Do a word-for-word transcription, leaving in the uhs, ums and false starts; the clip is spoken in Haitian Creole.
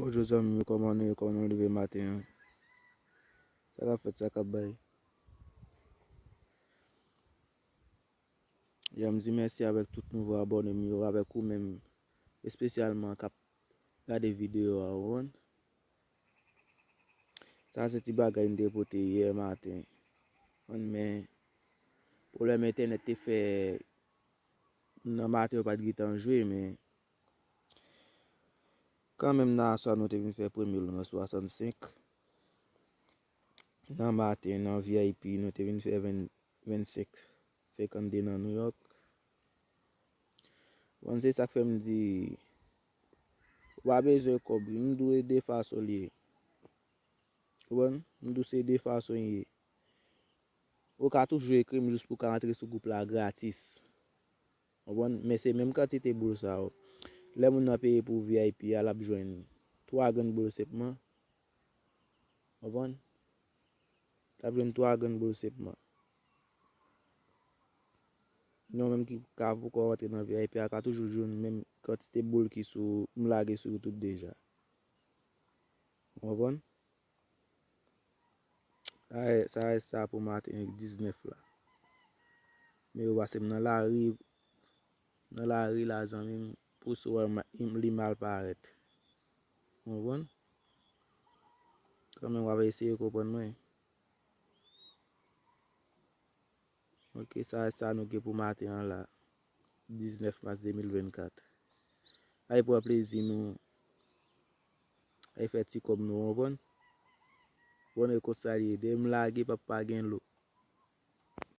Bonjou zanmi m, kòman nou ye? Kòman nou leve maten an? Sa k ap fèt, sa k ap bay? Ya, m di mèsi avèk tout nouvo abòne m yo, avèk ou menm espesyalman k ap gade videyo a, ou konprann? Sa se ti bagay m te pote yè maten. Men pwoblèm entènèt te fè nan maten yo pa t gentan jwe, men kanmenm nan aswè nou te vin fè premye l nan swasannsenk. Nan maten, nan V I P, nou te vin fè ven, vennsenk senkannde nan New York. Bon, se sa k fè m di, ou pa bezwen kòb, m di w e de fason l ye. Ou konprann? M di w se de fason l ye. Ou ka toujou ekri m jis pou w ka antre sou gwoup la gratis. Ou konprann? Men se menm kantite boul sa yo. Lè moun nan peye pou V I P a, l ap jwenn twa grenn boul senpman. Ou konprann? L ap jwenn twa grenn boul senpman. Nou menm ki ka poko rantre nan V I P a, ka toujou jwenn menm kantite boul ki sou, m lage sou YouTube deja. Ou konprann? Sa, sa rès sa pou maten diznèf la. Men yo pase m nan lari, nan lari la, zanmi m, pou sou wè m, li mal parèt. Ou konprann? Kanmenm, w ap eseye konprann mwen. Ok, sa, sa nou gen pou maten an la. Diznèf mas de mil vennkat. Ay pran plezi nou. Ay fè ti kòb nou, ou konprann? Bon, e konsa l ye. Depi m lage, p ap pa gen lo.